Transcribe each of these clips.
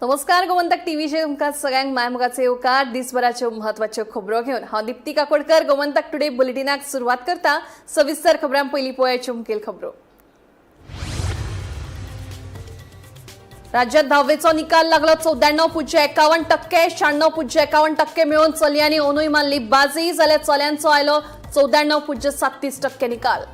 नमस्कार, गोमंतक टीव्हीचेर तुमकां सगळ्यांक मायमोगाचे येवकार. दिसभराच्यो म्हत्वाच्यो खबरो घेवन हांव दीप्ती काकोडकर गोमंतक टुडे बुलेटिनाक सुरवात करता. सविस्तर खबरां पयलीं पळयाच्यो मुखेल खबरो. राज्यात दहावेचो निकाल लागलो. 94.51%, 96.51% मेळोवन चलयांनी अंदूय मारली बाजी, जाल्यार चल्यांचो आयलो 94.37% निकाल.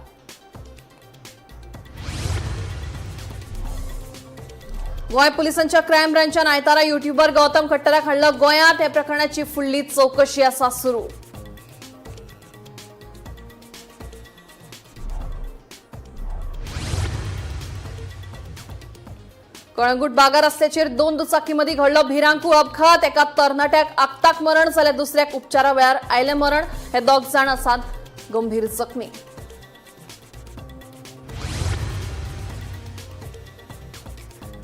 गोंय पुलिसांच्या क्रायम ब्रांचान आयतारा युट्यूबर गौतम खट्टराक हाडलो गोंयांत. ह्या प्रकरणाची फुडली चवकशी आसा सुरू. कळंगूट बागा रस्त्याचेर दोन दुचाकीमध्ये घडलो भिरांकूळ अपघात. एका तरणाट्याक आक्ताक मरण जाल्यार दुसऱ्याक उपचारा वेळार आयलें मरण. हे दोग जाण आसात गंभीर जखमी.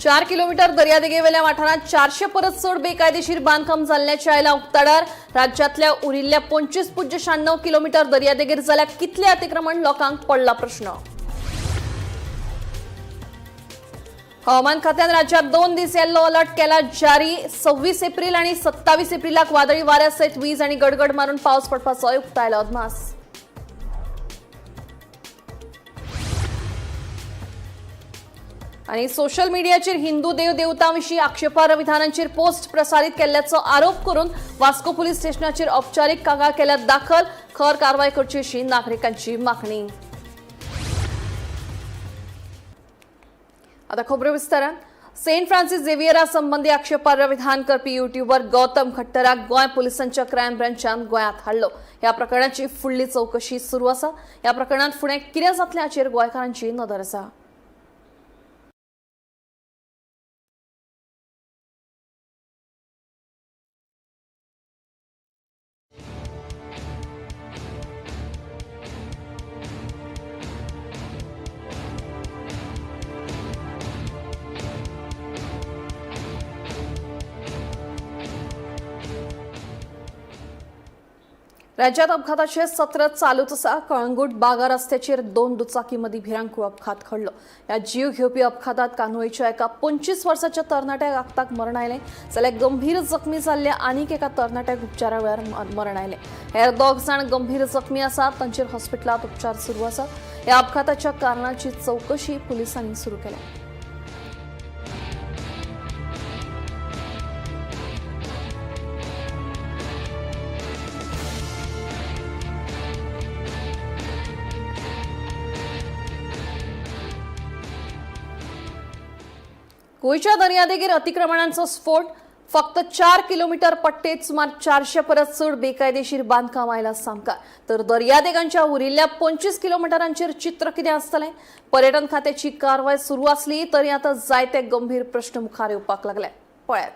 चार किलोमीटर दर्यादेगेवेल्या वाठारांत 400 परस चड बेकायदेशीर बांदकाम जाल्ल्याचें आयलां उक्ताडार. राज्यांतल्या उरिल्ल्या 25.96 किलोमीटर दर्यादेगेर जाल्यार कितले अतिक्रमण, लोकांक पडला प्रश्न. हवामान खात्यान राज्यात 2 दीस येल्लो अलर्ट केला जारी. 26 एप्रिल आणि 27 एप्रिलाक वादळी वाऱ्यासयत वीज आणि गडगड मारून पावस पडपाचो उक्तायला अदमास. आणि सोशल मीडियाचेर हिंदू देव देवतांविशीं आक्षेपार्ह विधानांचेर पोस्ट प्रसारीत केल्ल्याचो आरोप करून वास्को पुलीस स्टेशनाचेर औपचारीक कागाळ केल्या दाखल. खर कारवाय करची अशी नागरिकांची मागणी. आता खबरो विस्तारान. सेंट फ्रान्सिस झेवियरा संबंधी आक्षेपार्ह विधान करपी युट्यूबर गौतम खट्टराक गोंय पुलिसांच्या क्रायम ब्रांचान गोंयांत हाडलो. ह्या प्रकरणाची फुडली चवकशी सुरू आसा. ह्या प्रकरणात फुडें कितें जातलें हाचेर गोंयकारांची नदर आसा. राज्यात अपघाताचे सत्र चालूच आसा. कळंगूट बागा रस्त्याचेर दोन दुचाकीमध्ये भिरांकूळ अपघात घडलो. ह्या जीव घेवपी अपघातात कांदोळीच्या एका 25 वर्साच्या तरणाट्याक आक्ताक मरण आयलें, जाल्यार गंभीर जखमी जाल्ल्या आनीक एका तरणाट्याक उपचारा वेळार मरण आयलें. हेर दोग जाण गंभीर जखमी आसात, तांचेर हॉस्पिटलांत उपचार सुरू आसात. ह्या अपघाताच्या कारणाची चवकशी पुलिसांनी सुरू केल्या. गोंयच्या दर्यादेगेर अतिक्रमणांचो स्फोट. फक्त 4 किलोमीटर पट्टेत सुमार 400 परस चड बेकायदेशीर बांदकाम आयला सामकार. तर दर्यादेगांच्या उरिल्ल्या 25 किलोमिटरांचेर चित्र कितें आसतलें? पर्यटन खात्याची कारवाय सुरू आसली तरी आतां जायते गंभीर प्रश्न मुखार येवपाक लागले. पळयात.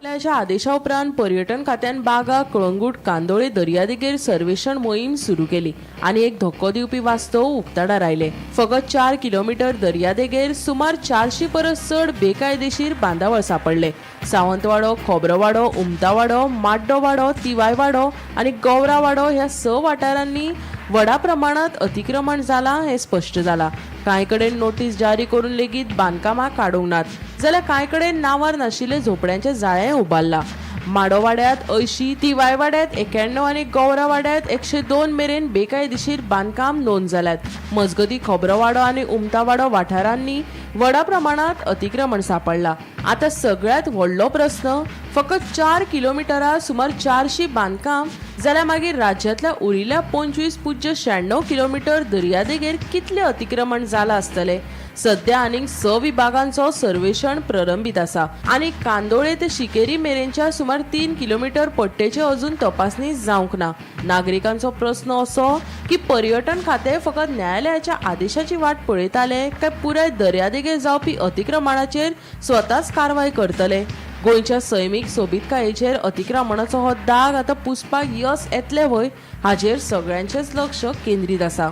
न्यायालयाच्या आदेशा उपरांत पर्यटन खात्यान बागा, कळंगूट, कांदोळे दर्यादेगेर सर्वेक्षण मोहीम सुरू केली आनी एक धक्को दिवपी वास्तव उक्ताडार आयले. फकत 4 किलोमीटर दर्यादेगेर सुमार 400 परस चड बेकायदेशीर बांदावळ सापडले. सावंतवाडो, खोबरोवाडो, उमतावाडो, माड्डोवाडो, तिवायवाडो आनी गौरावाडो ह्या 6 वाठारांनी व्हडा प्रमाणात अतिक्रमण जाला हें स्पश्ट जाला. कांय कडेन नोटीस जारी करून लेगीत बांदकामां काडूंक नात, जाल्यार कांय कडेन नांवार नाशिल्ले झोपड्यांचें जाळें उबारलां. माडोवाड्यांत 80, तिवायवाड्यांत 91 आनी गौरावाड्यांत 102 मेरेन बेकायदेशीर बांदकाम नोंद जाल्यात. मजगतीं खोबरोवाडो आनी उमतावाडो वाठारांनी व्हडा प्रमाणात अतिक्रमण सापडलां. आतां सगळ्यांत व्हडलो प्रस्न, फकत 4 किलोमिटरां सुमार 400 बांदकाम जाल्यार मागीर राज्यांतल्या उरिल्ल्या 25.96 किलोमीटर दर्यादेगेर कितलें अतिक्रमण जालां आसतलें? सध्या आनीक 6 विभागांचो सर्वेक्षण प्रलंबीत आसा आनी कांदोळे ते शिकेरी मेरेनच्या सुमार 3 किलोमीटर पट्टेचे अजून तपासणी जावंक ना. नागरिकांचो प्रस्न असो की पर्यटन खातें फकत न्यायालयाच्या आदेशाची वाट पळयताले काय पुराय दर्यादेगेर जावपी अतिक्रमणाचेर स्वताच कारवाय करतले? गोंयच्या सैमीक सोबीतकायेचेर अतिक्रमणाचो हो दाग आतां पुसपाक यस येतलें व्हय, हाचेर सगळ्यांचेच लक्ष केंद्रीत आसा.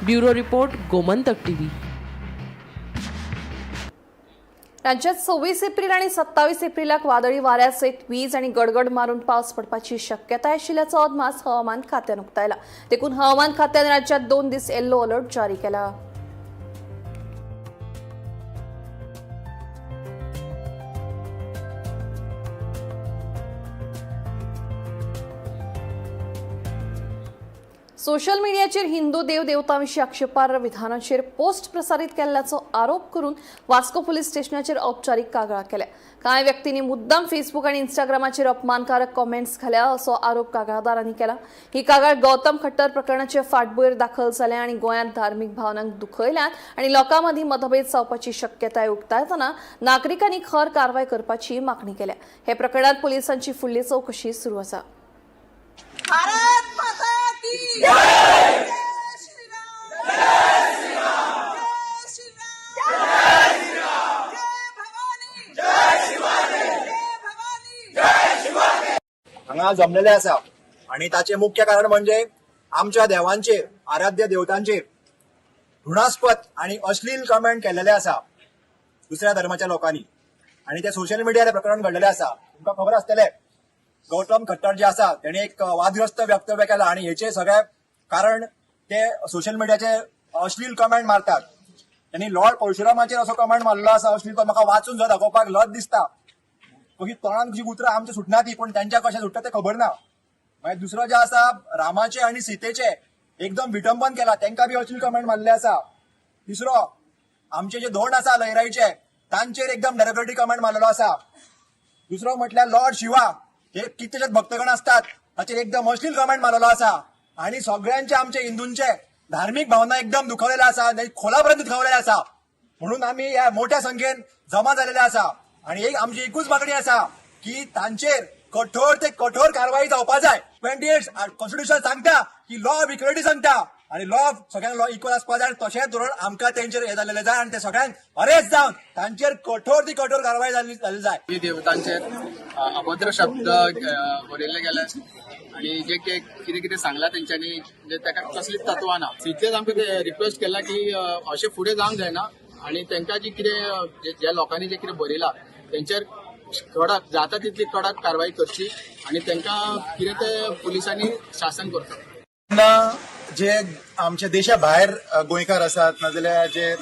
Bureau report, Gomantak TV. राज्यात 26 एप्रिल आणि 27 एप्रिलाक वादळी वाऱ्यासयत वीज आणि गडगड मारून पावस पडपाची शक्यताय आशिल्ल्याचो अदमास हवामान खात्यान उक्तायला. देखून हवामान खात्यान राज्यात 2 दीस येल्लो अलर्ट जारी केला. सोशल मिडियाचेर हिंदू देवदेवतांविशीं आक्षेपार्ह विधानाचेर पोस्ट प्रसारीत केल्ल्याचो आरोप करून वास्को पुलीस स्टेशनाचेर औपचारीक कागाळ केल्या. कांय व्यक्तींनी मुद्दाम फेसबूक आनी इंस्टाग्रामाचेर अपमानकारक कॉमेंट्स घाल्या असो आरोप कागाळदारांनी केला. ही कागाळ गौतम खट्टर प्रकरणाचे फाटभुंयेर दाखल जाल्या आनी गोंयांत धार्मीक भावनांक दुखयल्यात आनी लोकां मदीं मतभेद जावपाची शक्यताय उक्तायतना नागरिकांनी खर कारवाय करपाची मागणी केल्या. हे प्रकरणात पुलिसांची फुडली चौकशी सुरू आसा. भारत माता की जय. जय श्री राम, जय श्री राम, जय श्री राम, जय भवानी, जय शिवानी, जय भवानी, जय शिवानी. हांगा जमलेले आसा आणि ताचे मुख्य कारण म्हणजे आमच्या देवांचेर, आराध्य देवतांचेर घृणास्पद आणि अश्लील कमेंट केलेले आसा दुसऱ्या धर्माच्या लोकांनी आणि ते सोशल मिडियार प्रकरण घडलेले आसा. तुमकां खबर आसतलें, गौतम खट्टर जे आसा तेणे एक वादग्रस्त वक्तव्य केला आणि हेचे सगळे कारण ते सोशल मिडियाचे अश्लील कमेंट मारतात. त्यांनी लॉर्ड परशुरामाचेर असो कमेंट मारलेलो आसा अश्लील, तो म्हाका वाचून सुद्दां दाखोवपाक लज दिसता. कशी तोंडान कशी उतरां आमच्या सुटना ती, पण त्यांच्या कशें सुट्टा ते खबर ना. मागीर दुसरो जे आसा, रामाचे आणि सीतेचे एकदम विटंबन केला, तांकां बी अश्लील कमेंट मारले आसा. तिसरो, आमचे जे धोंड आसा लयराईचे, तांचेर एकदम डेरोगेटरी कमेंट मारलेलो आसा. दुसरो म्हटल्यार लॉर्ड शिवा हे कितलेशेच भक्तगण असतात, ताचेर एकदम अश्लील कमेंट मारलेलो आसा. आणि सगळ्यांचे आमचे हिंदूंचे धार्मीक भावना एकदम दुखवलेल्या आसा आनी खोलापर्यंत दुखवलेल्या आसा. म्हणून आमी ह्या मोठ्या संख्येन जमा जालेले आसा आणि एक आमची एकूच मागणी आसा की तांचेर कठोर ते कठोर कारवाई जावपा जाय. 28 कॉन्स्टिट्युशन सांगता की लॉ ऑफ इक्वलिटी सांगता आणि लॉ ऑफ सगळ्यांक लॉ इक्वल आसपा जाय आनी तशेंच धोरण आमकां तेंचेर हें जाल्लें जाय आनी ते सगळ्यांक अरेस्ट जावन तांचेर कठोर ती कठोर कारवाई जाल्ली जाल्ली जाय. देवतांचेर अभद्र शब्द बरयल्ले गेले आणि जे कितें कितें सांगलां तेंच्यांनी, म्हणजे ताका कसलीच तत्वां ना. तितलेंच आमकां ते रिक्वेस्ट केला की अशें फुडें जावंक जायना आणि तांकां जी कितें ज्या लोकांनी जें कितें बरयलां तेंचेर कडक जाता तितली कडक कारवाई करची आणि तांकां कितें ते पुलिसांनी शासन करचें. तेन्ना जे आमच्या देशा भायर गोंयकार आसात नाजाल्यार जे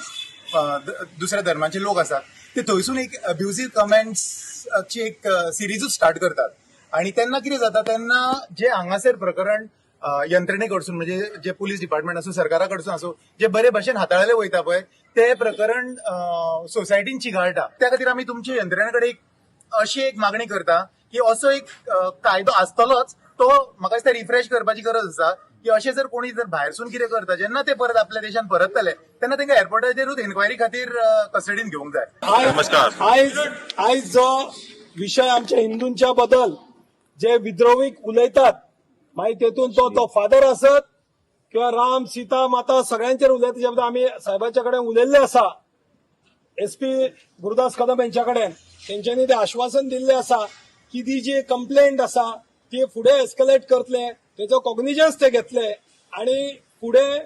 दुसऱ्या धर्माचे लोक आसात, ते थंयसून एक अब्युजीव कमेंट्सची एक सिरिजूच स्टार्ट करतात. आणि तेन्ना कितें जाता, तेन्ना जे हांगासर प्रकरण यंत्रणे कडसून, म्हणजे जे पुलीस डिपार्टमेंट आसूं, सरकारा कडसून आसूं, जे बरे भशेन हाताळले वयता पळय, ते प्रकरण सोसायटीन चिघाळटा. त्या खातीर आमी तुमच्या यंत्रणे कडेन एक अशी एक मागणी करता की असो एक कायदो आसतलोच, तो म्हाका दिसता रिफ्रेश करपाची गरज आसा की अशें जर कोणी जर भायरसून कितें करता, जेन्ना ते परत आपल्या देशान परततले तेन्ना तांकां एअरपोर्टाचेरूच एन्क्वायरी खातीर कस्टडीन घेवंक जाय. नमस्कार. आयज जो विशय आमच्या हिंदूंच्या बद्दल जे विद्रोहीक उलयतात, मागीर तेतून तो तो फादर आसत किंवा राम, सीता माता सगळ्यांचेर उलयता, तेच्या बद्दल आमी साहेबांच्या कडेन उलयल्ले आसा, एसपी गुरुदास कदम यांच्या कडेन. तेंच्यांनी ते आश्वासन दिल्लें आसा की ती जी कंप्लेंट आसा ती फुडें एस्कलेट करतले, तेजो कॉग्निजन्स ते घेतले आणि फुडें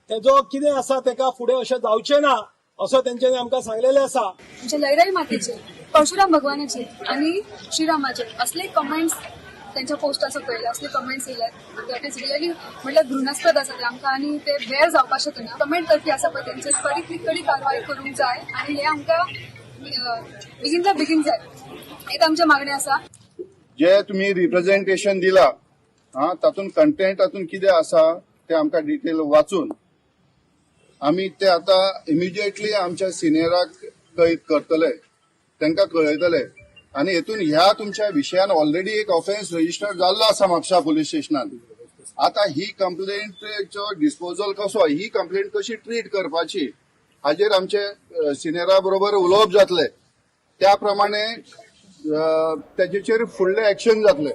तेजो कितें आसा तेका फुडें अशें जावचें ना असो तेंच्यांनी आमकां सांगलेलें आसा. म्हणजे लयराई मातेचे, परशुराम भगवानाचे आणि श्रीरामाचे असले कमेंट्स त्यांच्या पोस्टा सकयल असले कमेंट्स येयले, that is really म्हटल्यार घृणास्पद आसा ते आमकां आनी ते वेर जावपाक शकना. कमेंट करपी आसा पळय तेंचेर कडीतली कडी कारवाय करूंक जाय आनी हे आमकां बेगीनच्या बेगीन जाय, हेच आमची मागणी आसा. जे तुम्ही रिप्रेझेंटेशन दिला, हा, तातूंत कंटेंट तातूंत कितें आसा ते आमकां डिटेल वाचून आमी ते आतां इमिजिएटली आमच्या सिनियराक कळीत करतले, तांकां कळयतले. आनी हेतून ह्या तुमच्या विशयान ऑलरेडी एक ऑफेन्स रजिस्टर जाल्लो आसा म्हापसा पुलीस स्टेशनान. आतां ही कंप्लेंटचो डिस्पोजल कसो, ही कंप्लेंट कशी ट्रीट करपाची हाजेर आमचे सिनियरा बरोबर उलोवप जातलें, त्या प्रमाणे तेजेचेर फुडलें एक्शन जातलें.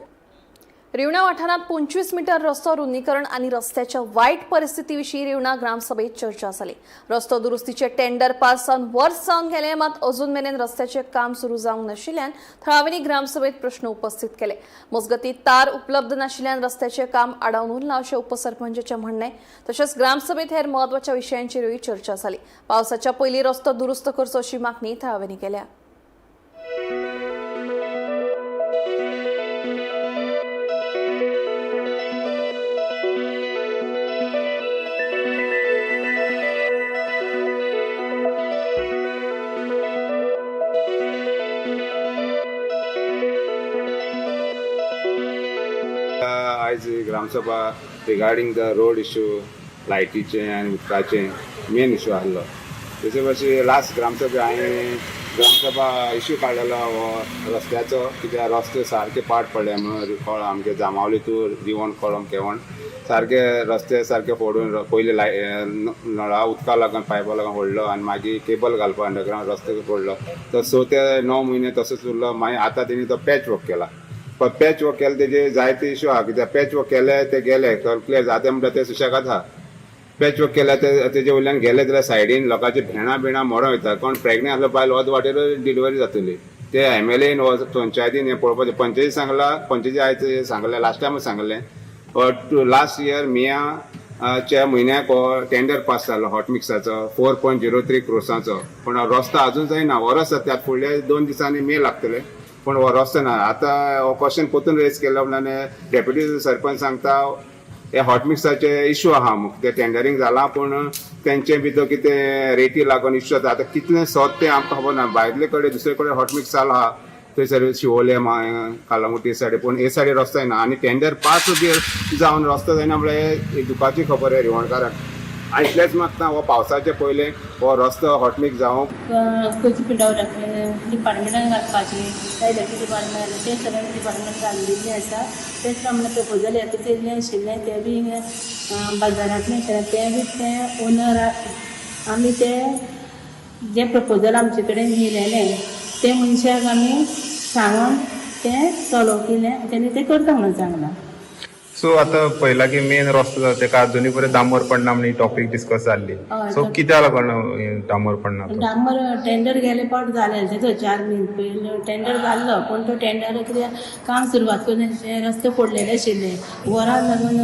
रिवणा वाठारांत 25 मीटर रस्तो रुंदीकरण आनी रस्त्याच्या वायट परिस्थितीविशीं रिवणा ग्रामसभेत चर्चा जाली. रस्तो दुरुस्तीचे टेंडर पास जावन वर्स जावन गेले, मात अजून मेरेन रस्त्याचे काम सुरू जावंक नाशिल्ल्यान थळाव्यांनी ग्रामसभेत प्रश्न उपस्थित केले. मजगतीं, तार उपलब्ध नाशिल्ल्यान रस्त्याचे काम आडावन उरलां अशें उपसरपंचाचें म्हणणें. तशेंच ग्रामसभेत हेर म्हत्वाच्या विशयांचेरूय चर्चा जाली. पावसाच्या पयलीं रस्तो दुरुस्त करचो अशी मागणी थळाव्यांनी केल्या. आयज gram sabha regarding the road issue, लायटीचे आनी उदकाचे मेन इशू आहलो. तशें भाशेन लास्ट ग्रामसभा हांवें ग्रामसभा इशू काडलेलो हो रस्त्याचो, कित्याक रस्ते सारके पाड पडले म्हणून. कळ आमगे जांबावली टू रिवण, कळम, केवण सारके रस्ते सारके फोडून पयलीं लाय नळा उदका लागून पायपा लागून फोडलो आनी मागीर केबल घालपा अंडरग्रावंड रस्ते फोडलो. तर 6 ते 9 म्हयने तसोच उरलो. मागीर आतां तेणी तो पॅच वर्क केला. पण पॅच वर्क केले तेजे जायते इशू आहा, कित्याक पॅच वर्क केले ते गेले क्लियर जाते म्हणटा ते सुशेगाद आहा. पॅच वर्क केल्या ते तेजे वयल्यान गेले जाल्यार सायडीन लोकांची भेणां बिणां मरोन वयता. कोण प्रेगनेंट आसलो बायल अर्द वाटेर डिलिव्हरी जातली. ते एमएलएन पंचायतीन हें पळोवपाचें. पंचायती सांगला, पंचायती आयज सांगलें, लास्ट टायम सांगलें, लास्ट इयर मेया च्या म्हयन्याक हो टेंडर पास जालो हॉट मिक्साचो 4.03 क्रोर्साचो. पूण हो रस्तो अजून जायना. वरस जाता. फुडल्या 2 दिसांनी मे लागतले, पूण हो रस्तो ना. आतां हो क्वेश्चन परतून रेज केलो म्हणल्यार डेप्युटी सरपंच सांगता हे हॉट मिक्साचे इशू आहा ते टेंडरींग जाला, पूण तेंचे भितर कितें रेटी लागून इशू जाता. आतां कितलें सत तें आमकां खबर ना. भायले कडेन दुसरे कडेन हॉट मिक्स चालू आहा थंयसर शिवोले, कलंगूट सायडी, पूण हे सायडी रस्तो जायना आनी टेंडर पास बी जावन रस्तो जायना म्हळ्यार ही दुखाची खबर आहे रिवणकाराक. आनी इतलेंच मागता, हो पावसाचे पयलें हो रस्तो हॉटमिक्स जावंक. खंयची पिडावट डिपार्टमेंटान घालपाची, इलेक्ट्रीक डिपार्टमेंट, तें सगळें डिपार्टमेंट घालिल्लें आसा. तेच प्रमाणे प्रपोजल हें येयल्लें आशिल्लें, तें बी बाजारांतलें आशिल्लें, तें बी तें ओनर आमी तें जें प्रपोजल आमचे कडेन येयलेलें तें मनशाक आमी सांगून तें सॉल्व केलें. तेणी तें करता म्हणून सांगलां. सो आता पळयला की मेन रस्तो जाता तेका अजुनूय पर्यंत डांबर पडना म्हण टॉपीक डिस्कस जाल्ली. सो कित्याक लागून हे डांबर पडना तो? डांबर टेंडर गेले पावट जालें तेचो 4 म्हयने पयलीं टेंडर जाल्लो, पूण तो टेंडर कित्याक काम सुरवात करून रस्ते फोडलेले आशिल्ले वराक लागून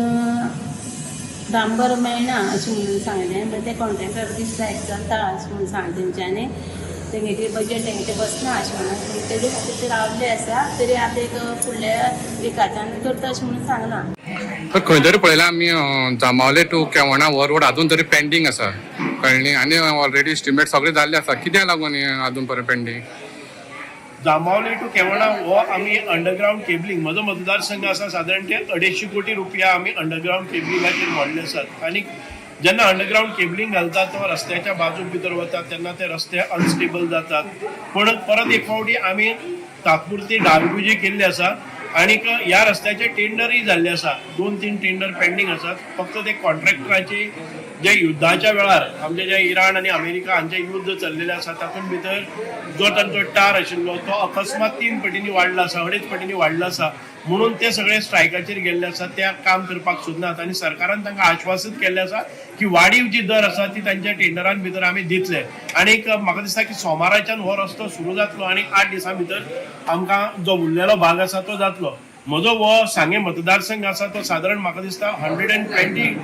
डांबर मेळना अशें म्हणून सांगलें. मागीर ते कॉन्ट्रॅक्टर बी स्ट्रायक चलता अशें म्हणून सांगलें तेंच्यांनी. तेंगेली बजट तेंगेलें बसना अशें म्हणून तेजे खातीर ते रावल्ले आसा. तरी आतां एक फुडल्या विकाच्यान करता अशें म्हणून सांगलां. तर खंय तरी पळयलां आमी, जांबावले टू केवणा हो रोड अजून तरी पेंडींग आसा, कळ्ळें न्ही? आनी ऑलरेडी एस्टिमेट सगळें जाल्लें आसा. कित्याक लागून हें अजून पर्यंत पेंडींग? जांबावली टू केवणा हो आमी अंडरग्रावंड केबलिंग, म्हजो मतदारसंघ आसा, सादारण ते 250 कोटी रुपया आमी अंडरग्रावंड केबलिंगाचेर मोडले आसात. आनी जेन्ना अंडरग्रावंड केबलिंग घालतात तो रस्त्याच्या बाजूक भितर वतात तेन्ना ते रस्ते अनस्टेबल जातात. पूण परत एक फावटी आमी तात्पुरती डागडुजी केल्ली आसा आनीक ह्या रस्त्याचे टेंडरय जाल्ले आसा. दोन तीन टेंडर पेंडींग आसात. फक्त ते कॉन्ट्रॅक्टराची जे युद्धाच्या वेळार आमचे जे इराण आनी अमेरिका हांचे युद्ध चल्लेलें आसा, तातूंत भितर जो तांचो टार आशिल्लो तो अकस्मात तीन पटींनी वाडला आसा, अडेच पटींनी वाडला आसा, म्हणून ते सगळे स्ट्रायकाचेर गेल्ले आसा. ते काम करपाक सोदनात आनी सरकारान तांकां आश्वासीत केल्लें आसा की वाडीव जी दर आसा ती तांच्या टेंडरान भितर आमी दितले. आनीक म्हाका दिसता की सोमाराच्यान हो रस्तो सुरू जातलो आनी 8 दिसां भितर आमकां जो उरलेलो भाग आसा तो जातलो. म्हजो हो सांगें मतदारसंघ आसा तो सादारण म्हाका दिसता 120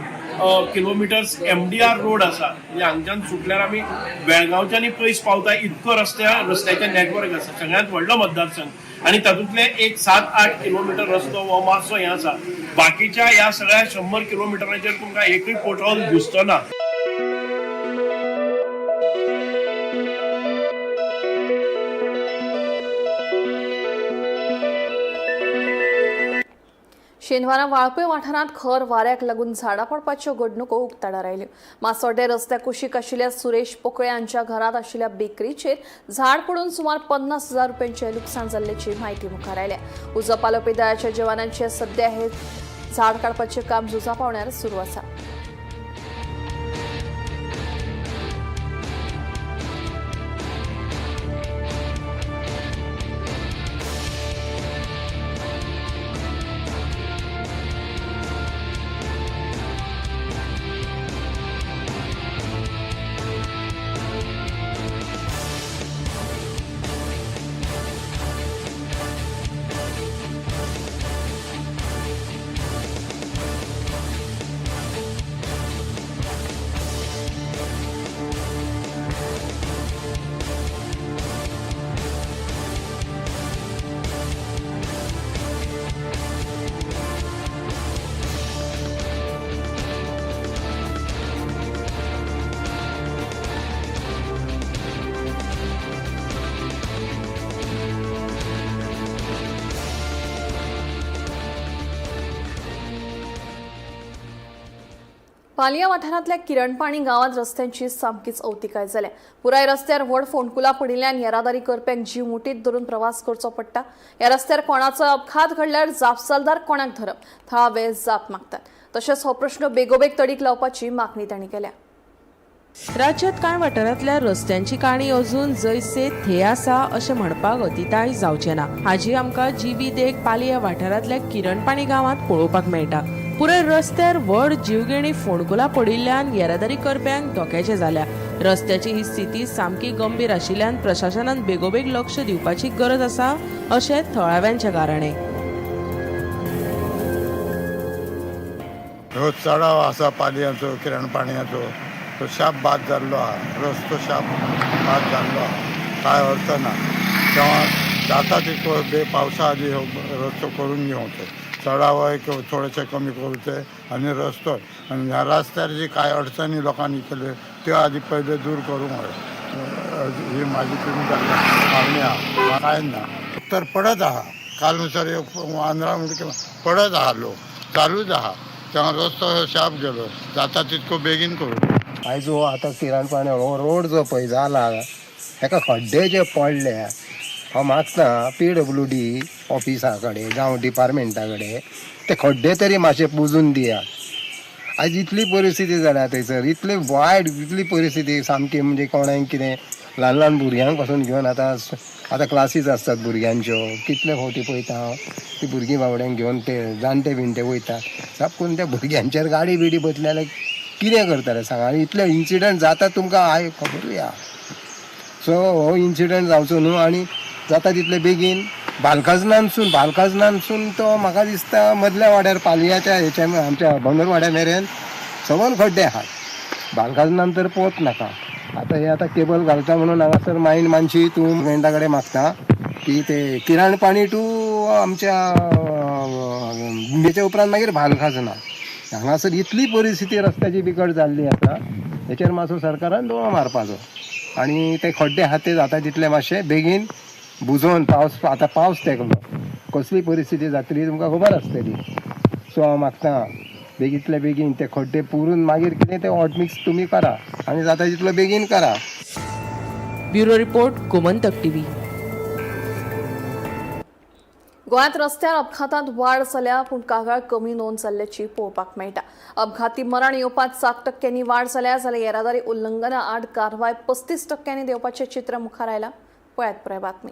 kilometers MDR road आसा. म्हणजे हांगच्यान सुटल्यार आमी बेळगांवच्यानय पयस पावता इतको रस्त्याचें नेटवर्क आसा. सगळ्यांत व्हडलो मतदारसंघ आनी तातूंतले एक 7-8 किलोमिटर रस्तो हो मातसो हें आसा. बाकीच्या ह्या सगळ्या 100 किलोमिटराचेर तुमकां एकूय पोटहोल दिसचो ना. शेनवारा वाळपय वाठारांत खर वाऱ्याक लागून झाडां पडपाच्यो घडणुको उक्ताडार आयल्यो. मासोड्डे रस्त्या कुशीक आशिल्ल्या सुरेश पोकळे हांच्या घरांत आशिल्ल्या बेकरीचेर झाड पडून सुमार 50,000 रुपयांचें लुकसाण जाल्ल्याची म्हायती मुखार आयल्या. उजो पालोवपी दळाच्या जवानांचे सध्या हे झाड काडपाचें काम झुजा पावण्यार सुरू आसा. पालिया वाठारांतल्या किरणपाणी गांवांत रस्त्यांची सामकीच अवतिकाय जाल्या. पुराय रस्त्यार व्हड फोंडकुलां पडिल्ल्यान येरादारी करप्यांक जीव मुठीत धरून प्रवास करचो पडटा. ह्या रस्त्यार कोणाचो अपघात घडल्यार जापसालदार कोणाक धरप, थळावे जाप मागतात. तशेंच हो प्रश्न बेगोबेग तडीक लावपाची मागणी तांणी केल्या. राज्यात कांय वाठारांतल्या रस्त्यांची काणी अजून जैसे थे आसा अशें म्हणपाक अतिताय जावचें ना. हाजी आमकां जिवी देख पालिया वाठारांतल्या किरणपाणी गांवांत पळोवपाक मेळटा. पुराय रस्त्यार व्हड जीवघेणी फोंडकुलां पडिल्ल्यान येरादारी करप्यांक धोक्याचें जाल्या. रस्त्याची ही स्थिती सामकी गंभीर आशिल्ल्यान प्रशासनान बेगोबेग लक्ष दिवपाची गरज आसा अशें थळाव्यांचें गाराणें. हो चडाव आसा पालयांचो, किरणपाणयाचो, तो शाप बाद जाल्लो आहा, रस्तो शाप बाद जाल्लो आहा, कांय अर्थ ना. तेव्हा जाता तितको बे पावसा आदी हो रस्तो करून घेवचो, चडावय थोडेशे कमी करूचे आनी रस्तो आनी ह्या रस्त्यार जी कांय अडचणी लोकांनी केल्यो त्यो आदी पयले दूर करूंक व्हय, ही म्हाजी तुमकां मागणी आहा. कांय ना तर पडत आहा, काल नुसार आंध्रा पडत आहा, लोक चालूच आहा. तेव्हा रस्तो हो शाप गेलो, जाता तितको बेगीन करूं. आयज हो आतां किरणपाणी हो रोड जो पळय जाला हेका खड्डे जे पडले, हांव मागता PWD ऑफिसा कडेन जावं डिपार्टमेंटा कडेन ते खड्डे तरी मातशे पुजून दियात. आयज इतली परिस्थिती जाल्या थंयसर, इतली वायट, इतली परिस्थिती सामकी, म्हणजे कोणाक कितें ल्हान ल्हान भुरग्यांक पासून घेवन आतां आतां क्लासीस आसतात भुरग्यांच्यो, कितले फावटी पळयता हांव ती भुरगीं बाबड्यांक घेवन ते जाणटे बिणटे वयता, साप करून त्या भुरग्यांचेर गाडी बिडी बसली जाल्यार कितें करतले सांगा. आनी इतले इन्सिडंट जाता तुमकां I खबरूय आहा. सो हो इन्सिडंट जावचो न्हू आनी जाता तितले बेगीन बालकाजनानसून तो म्हाका दिसता मदल्या वाड्यार पालयाच्या हेच्या आमच्या बनरवाड्या मेरेन सगळे खड्डे आहात. बालकाजनान तर पोत नाका. आतां हे आतां केबल घालता म्हणून हांगासर मायन मानशी तूं गव्हर्मेंटा कडेन मागता की ते किरणपाणी टू आमच्या तेच्या उपरांत मागीर भालखाजना हांगासर इतली परिस्थिती रस्त्याची बिकट जाल्ली आसा, हेचेर मातसो सरकारान दोळो मारपाचो आनी ते खड्डे आहा ते जाता तितले मातशे बेगीन बुजोवन, पावस आतां पावस तेंकलो, कसली परिस्थिती जातली तुमकां खबर आसतली. सो हांव मागता बेगींतले बेगीन ते खड्डे पुरून मागीर कितें ते हॉटमिक्स तुमी करा आनी जाता तितलो बेगीन करा. Bureau report, Gomantak TV. गोंयांत रस्त्यार अपघातांत वाड जाल्या, पूण कागाळ कमी नोंद जाल्ल्याची पळोवपाक मेळटा. अपघाती मरण येवपांत 7% वाड जाल्या, जाल्यार येरादारी उल्लंघना आड कारवाय 35% देवपाचें चित्र मुखार आयलां. पळयात पुराय बातमी.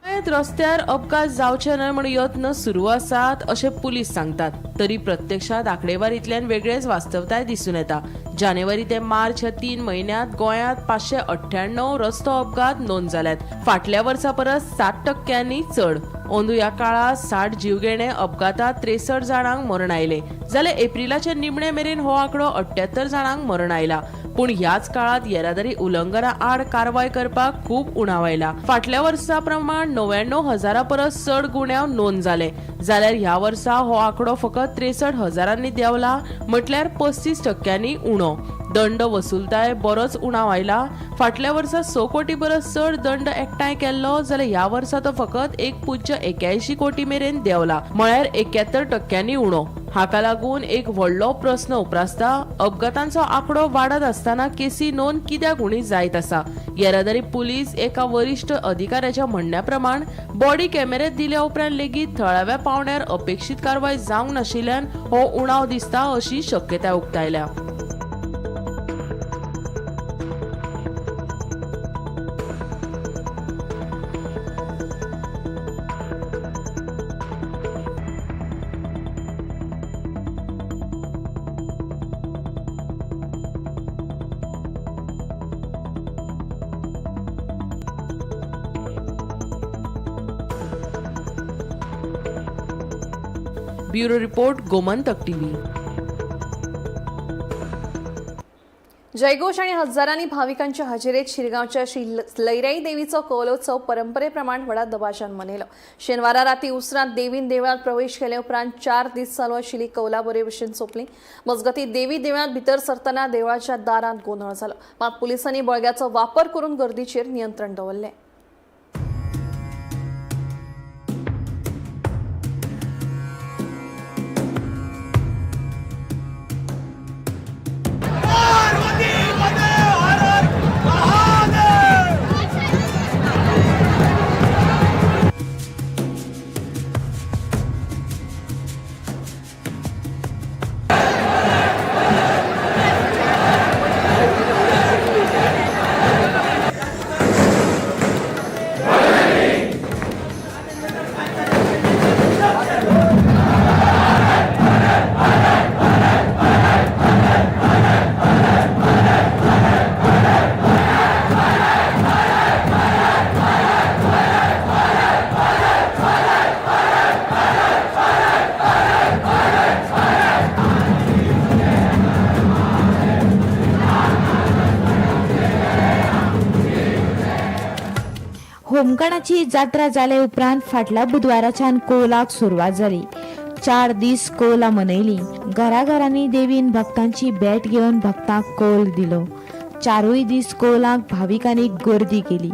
गोंयांत रस्त्यार अपघात जावचे न्हय म्हूण यत्न सुरू आसात अशें पुलीस सांगतात, तरी प्रत्यक्षांत आंकडेवारींतल्यान वेगळेच वास्तवताय दिसून येता. जानेवारी ते मार्च ह्या 3 म्हयन्यांत गोंयांत 598 रस्तो अपघात नोंद जाल्यात, फाटल्या वर्सा परस 7% चड. अंदू ह्या काळांत 60 जीवघेणे अपघातात 63 जाणांक मरण आयलें, जाल्यार एप्रिलाचे निमणे मेरेन हो आंकडो 78 जाणांक मरण आयला. पूण ह्याच काळांत येरादारी उल्लंघना आड कारवाय करपाक खूब उणाव आयला. फाटल्या वर्सा प्रमाण 99,000 परस चड गुन्यांव नोंद जाले, जाल्यार ह्या वर्सा हो आंकडो फकत 63,000 देंवला, म्हटल्यार 35% उणो. दंड वसुलताय बरोच उणाव आयला. फाटल्या वर्सा 6 कोटी परस चड दंड एकठांय केल्लो, जाल्यार ह्या वर्सा तो फकत 1.81 कोटी मेरेन देंवला, म्हळ्यार 71% उणो. हाका लागून एक व्हडलो प्रस्न उप्रासता, अपघातांचो आंकडो वाडत आसतना केसी नोंद कित्याक उणी जायत आसा? येरादारी पुलीस एका वरिश्ठ अधिकाऱ्याच्या म्हणण्या प्रमाण बॉडी कॅमेरे दिल्या उपरांत लेगीत थळाव्या पावंड्यार अपेक्षीत कारवाय जावंक नाशिल्ल्यान हो उणाव दिसता अशी शक्यताय उक्तायल्या. Bureau report, Gomantak TV. जयघोष आणि हजारांनी भाविकांच्या हजेरीत शिरगांवच्या श्री लैराई देवीचो कौलोत्सव परंपरेप्रमाण व्हडा दबाज्यान मनयलो. शेनवारा राती उसरांत देवीन देवळांत प्रवेश केले उपरांत 4 दीस चालू आशिल्ली कौला बरे भशेन सोंपली. मजगती देवी देवळांत भितर सरतना देवळाच्या दारांत गोंदळ जालो, मात पुलिसांनी बळग्याचो वापर करून गर्दीचेर नियंत्रण दवरलें. होमखणाची जात्रा जाले उपरांत फाटल्या बुधवाराच्यान कौलाक सुरवात जाली. 4 दीस कौलां मनयली. घराघरांनी देवीन भक्तांची भेट घेवन भक्तांक कौल दिलो. 4 दीस कौलांक भाविकांनी गर्दी केली.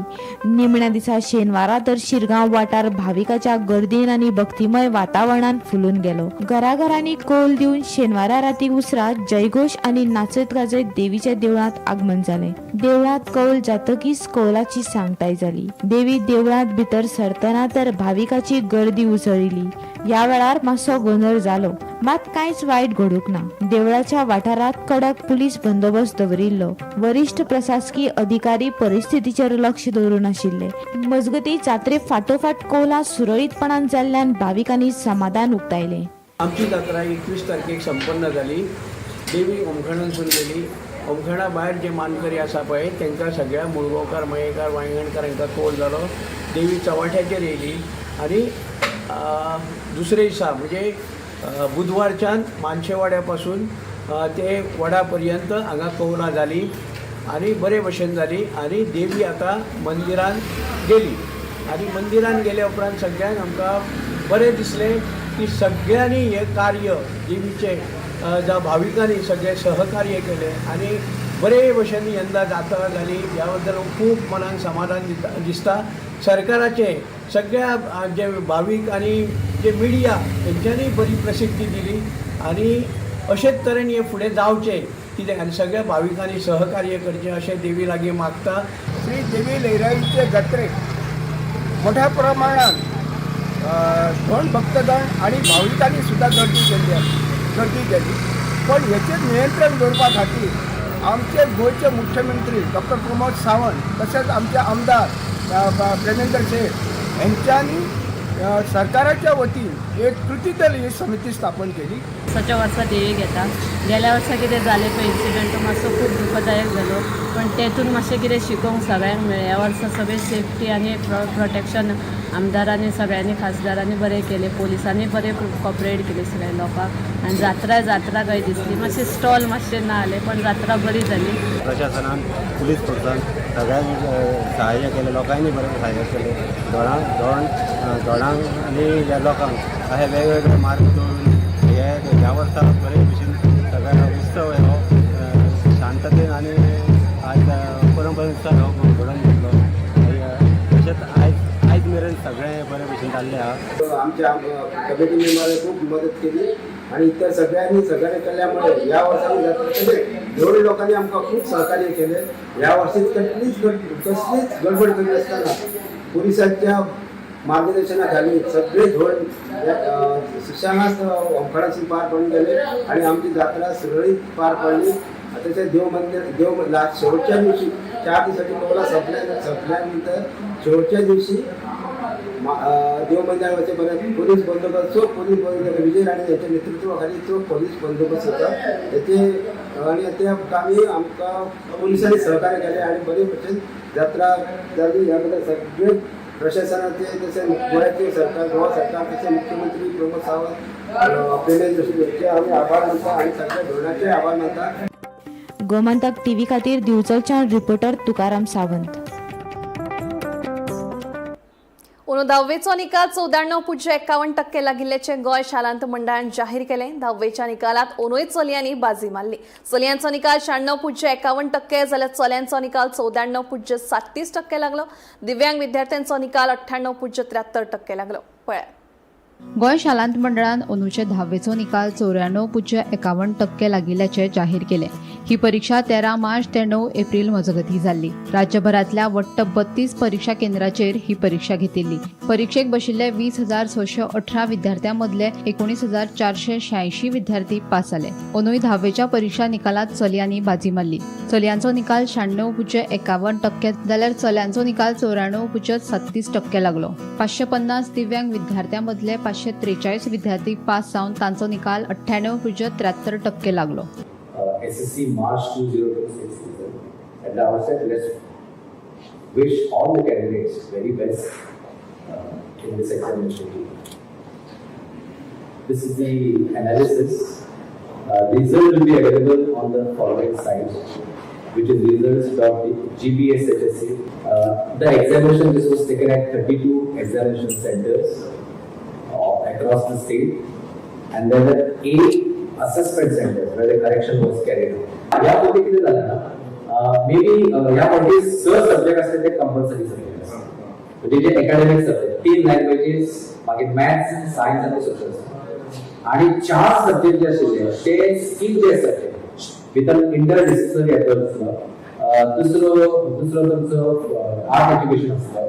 निमण्या दिसा शेनवारा तर शिरगांव वाठार भाविकाच्या गर्दीन आनी भक्तिमय वातावरणान फुलून गेलो. घराघरांनी कौल दिवन शेनवारा राती उसरा जयघोष आनी नाचत गाजयत देवीच्या देवळांत आगमन जालें. देवळांत कौल जातकीच कौलाची सांगताय जाली. देवी देवळांत भितर सरतना तर भाविकाची गर्दी उसळिल्ली. ह्या वेळार मातसो गोंदळ जालो, मात कांयच वायट घडूंक ना. देवळाच्या वाठारांत कडक पुलीस बंदोबस्त दवरिल्लो. वरिष्ठ प्रशासकीय अधिकारी परिस्थितीचेर लक्ष दवरून आशिल्ले. मजगती जात्रे फाटोफाट कौलां सुरळीतपणान जाल्ल्यान भाविकांनी समाधान उक्तायलें. आमची जात्रा 21 तारखेक संपन्न जाली. देवी ओमखणांसून गेली. ओमखणा भायर जे मानकरी आसा पळय तांकां सगळ्या मुळगांवकार, मयेकार, वांयगणकार हांकां कौल जालो. देवी चव्हाट्याचेर येयली आनी दुसरे दिसा म्हणजे बुधवारच्यान मानशेवाड्या पासून ते वडा पर्यंत हांगा कौलां जाली आनी बरे भशेन जाली आनी देवी आतां मंदिरान गेली. आनी मंदिरान गेल्या उपरांत सगळ्यांक आमकां बरें दिसलें की सगळ्यांनी हें कार्य देवीचें जावं भाविकांनी सगळें सहकार्य केलें आनी बरे भशेन यंदा जात्रा जाली. ह्या बद्दल खूब मनाक समाधान दिसता. सरकाराचें सगळ्या जे भावीक आनी जे मिडिया हेंच्यांनी बरी प्रसिद्धी दिली आनी अशेच तरेन हें फुडें जावचें कितें आनी सगळ्या भाविकांनी सहकार्य करचें अशें देवी लागीं मागता. श्री देवी लयराईचे जात्रेक मोठ्या प्रमाणात धोंड भक्तगण आणि भाविकांनी सुद्धा गर्दी केली. पण हेचेर नियंत्रण दवरपा खातीर आमचे गोंयचे मुख्यमंत्री डॉक्टर प्रमोद सावंत तशेंच आमचे आमदार प्रेमेंद्र शेट हेंच्यांनी सरकाराच्या वतीन एक कृती दल ही समिती स्थापन केली. वर्साच्या वर्सा देवी घेता. गेल्या वर्सा कितें जालें पळय इन्सिडंट तो मातसो खूब दुखदायक जालो, पण तेतून मातशें कितें शिकोवंक सगळ्यांक मेळ्ळें. ह्या वर्सा सगळें सेफ्टी आनी प्रोटेक्शन आमदारांनी सगळ्यांनी खासदारांनी बरें केलें, पोलिसांनी बरें कॉपरेट केलें सगळ्या लोकांक. आनी जात्रा जात्रा खंय दिसली, मातशें स्टॉल मातशें ना जालें पण जात्रा बरी जाली. प्रशासनान पुलीस फोर्सान सगळ्यांक सहाय्य केलें, लोकांनी बरें सहाय्य केलें. धोणांक आनी ह्या लोकांक अशे वेगवेगळे मार्ग दवरून हे ह्या वर्सा बरे भशेन सगळ्या उत्सव हो शांततेन आनी आज परंपरेन हो घडोवन घेतलो. तशेंच आयज मेरेन सगळें बरे भशेन जाल्लें आहा. आमच्या कमिटी मेंबरांनी खूब मदत केली आणि इतर सगळ्यांनी सहकार्य केल्यामुळे ह्या वर्सांनी जात्रा तशेंच दोन लोकांनी आमकां खूब सहकार्य केलें. ह्या वर्सी कसलीच गडबड करिनासतना पोलिसांच्या मार्गदर्शनाखाली सगळे धोरण सुशांत होमखणासून पार पडून गेले आणि आमची जात्रा सुरळीत पार पडली. तसेच देव मंदिर देव शेवटच्या दिवशी 4 दिवसाची कौला संपल्यानंतर शेवटच्या दिवशी देव मंदिरावरचे बऱ्याच पोलीस बंदोबस्त चोख पोलीस बंदोबस्त विजय राणे यांच्या नेतृत्वाखाली चोख पोलीस बंदोबस्त होता त्याचे आणि त्या कामी आमकां पोलिसांनी सहकार्य केले आणि बरे भशेन जात्रा जाली. ह्या सगळे प्रशासनाचे तसेच गोव्याचे सरकार, गोवा सरकार तसेच मुख्यमंत्री प्रमोद सावंत, प्रेमेंद्र शेट यांचे आम्ही आभार मानता आणि सगळ्या धोरणाचे आभार मानता. गोमंतक टीव्ही खातीर दिवचलच्यान रिपोर्टर तुकाराम सावंत. धावेचो निकाल 94.51% लागिल्ल्याचें गोंय शालांत मंडळान जाहीर केलें. धावेच्या निकालात ओनूय चलयांनी बाजी मारली. चलयांचो निकाल 96.51% जाल्यार चल्यांचो निकाल 94.37% लागलो. दिव्यांग विद्यार्थ्यांचो निकाल 98.73% लागलो. पळय गोंय शालांत मंडळान अंदूचे धावेचो निकाल 94.51% लागिल्ल्याचें जाहीर केलें. ही परीक्षा 13 मार्च ते 9 एप्रील मजगतीं जाल्ली. राज्यभरांतल्या वट्ट 32 परीक्षा केंद्राचेर ही परीक्षा घेतिल्ली. परीक्षेक बशिल्ले 20,618 विद्यार्थ्यां मदले 19,486 विद्यार्थी पास जाले. अंदूय धावेच्या परीक्षा निकालात चलयांनी बाजी मारली. चलयांचो निकाल 96.51% जाल्यार चल्यांचो निकाल 94.37% लागलो. 550 दिव्यांग विद्यार्थ्यां मदले 543 विद्यार्थी पास जावन तांचो निकाल 98.73% लागलो. SSC March 2026 result. At the outset, let's wish all the candidates very best in this examination. This is the analysis. The result will be available on the following site. which is results.gbshsc. The examination, this was taken at 32 examination centers across the state, and there were 8 assessment centers where the correction was carried out. ह्या पद्दतीन कितें जालें ना, may be ह्या फावटी स subject आसले ते कंपल्सरी सब्जेक्ट आसा, म्हणजे जे एकाडेमीक सब्जेक्ट, तीन लँग्वेजीस, मागीर मॅथ्स, सायन्स आनी सोशल सायन्स, आणि चार सब्जेक्ट जे आशिल्ले ते स्किल जे सब्जेक्ट भितर इंटरडिसिप्लिनरी एप्रोच आसलो, दुसरो दुसरो तुमचो आर्ट एज्युकेशन आसलो,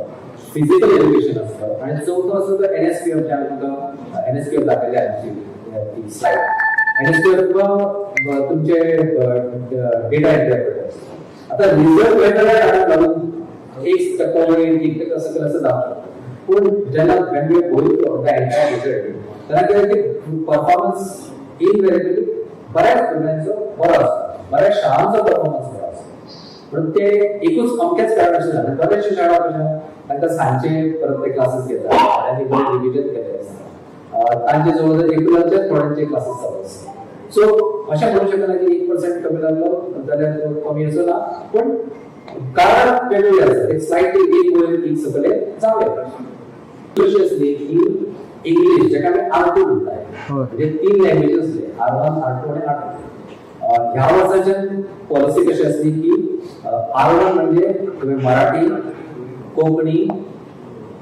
फिजिकल एज्युकेशन आसलो, आणि चवथो आसलो तो एनएसपीएफ, जे आमी तुमकां एनएसपीएफ दाखयले आमची ती स्लायड. एनएसपीएफ तुका तुमचे डेटा एंट्री आसता. आता रिझल्ट वेगवेगळ्या कारणाक लागून 1% वयर, 1% सकयल असं जावंक शकता, पूण जेन्ना when we going to the entire result तेन्ना कितें की परफॉर्मन्स इनवेरिएबली बऱ्याच भुरग्यांचो बरो आसता, बऱ्याच शाळांचो परफॉर्मन्स बरो आसता. म्हणून ते एकूच अमकेच कारण अशें ना. बऱ्याचशे शाळा कशें तांकां सांजचे परत ते क्लासीस घेतात, थोड्यांनी बरें रिविजन केल्लें आसता, तांचे जवळ जवळ रेग्युलरचे थोड्यांचे क्लासीस चालू आसता. सो अशें म्हणूंक शकना की 1% कमी लागलो जाल्यार तो कमी असो ना, पूण कारण वेगवेगळे आसता. एक स्लायटली एक वयर एक सकले जावं येता. कशी आसली की इंग्लीश जाका आमी R2 म्हणटाय, म्हणजे तीन लँग्वेज आसले, R1, R2 आनी R2. ह्या वर्साच्यान पॉलिसी कशी आसली की R1 म्हणजे तुमी मराठी, कोंकणी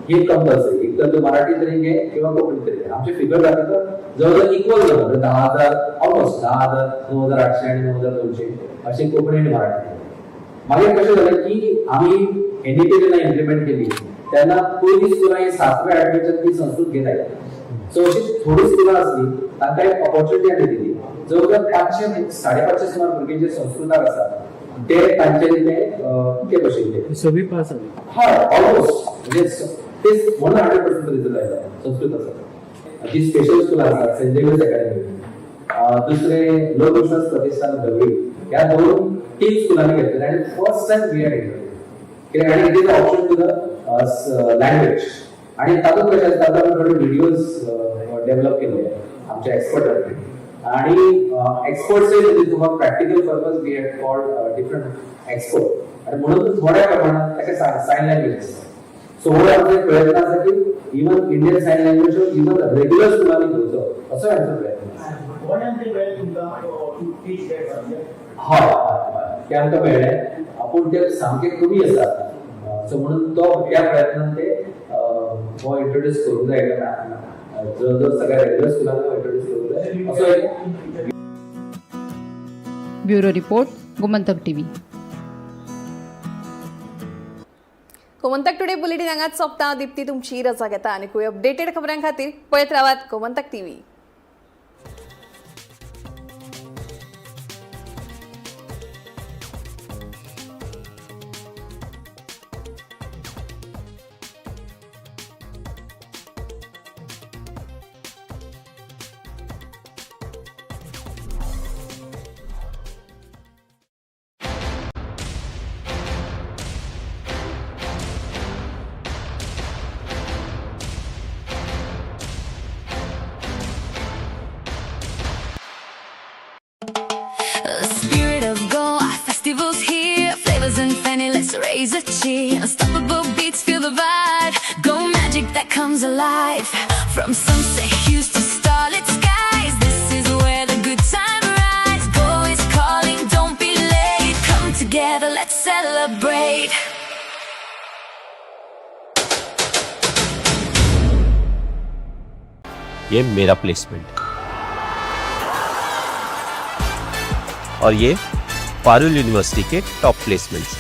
हे कंपल्सरी, एक तर तू मराठी तरी घे किंवा कोंकणी तरी घे. आमचे फिगर दाखयता जवळ जवळ इक्वल जाता, म्हणजे 10,000, ऑलमोस्ट 10,000, 9,800 आणि 9,200 असे कोंकणी आणि मराठी. मागीर कशें जालें की आमी एनईपी जेन्ना इम्प्लिमेंट केली तेन्ना पयलीं स्कुलां ही सातव्या आठवेच्यान ती संस्कृत घेत आयली. सो अशी थोडी स्कुलां आसली तांकां एक ऑपॉर्च्युनिटी आमी दिली. जवळ जवळ 500 550 सुमार भुरगे जे संस्कृताक आसात ते तांच्यांनी ते ते बशिल्ले सगळी पास जाली. हय, ऑलमोस्ट, म्हणजे तेच म्हणून 100% रिजल्ट आयलो संस्कृत आसा. जी स्पेशल स्कुलां आसात, सेंट झेवियर्स अकॅडमी, दुसरे लोकविश्वास प्रतिष्ठान धवळी, ह्या दोन तीन स्कुलांनी घेतलेले आनी फर्स्ट टायम we had कित्याक आनी it is option to the language. आणि तातूंत कशें आसता, आतां आमी थोडे व्हिडियोज डेव्हलप केल्ले आमच्या एक्सपर्ट आणि एक्सपर्ट्स तुका practical purpose we had called different expert, आणि म्हणून थोड्या प्रमाणात ताका सायन लँग्वेज आसता. सो हो आमचो एक प्रयत्न आसा की even Indian sign language even regular स्कुलांनी घेवचो असो आमचो प्रयत्न आसा. हय हय हय, ते आमकां मेळ्ळें, पूण ते सामके कमी आसा. सो म्हणून तो त्या प्रयत्नान ते हो इंट्रोड्यूस करूंक जाय, जवळ जवळ सगळ्या रेग्युलर स्कुलांनी हो इंट्रोड्यूस करूंक जाय असो एक. Bureau report, Gomantak TV. Gomantak today bulletin हांगाच सोंपता. दीप्ती तुमची रजा घेता आनी खूंय अपडेटेड खबरां खातीर पळयत रावात Gomantak TV. The spirit of Goa festival's here. Flavors and Feni, let's raise a cheer. Unstoppable beats, feel the vibe. Go magic that comes alive. From sunset hues to starlit skies, this is where the good time rides. Goa is calling, don't be late. Come together, let's celebrate. ये मेरा placement और ये Parul university K top placements.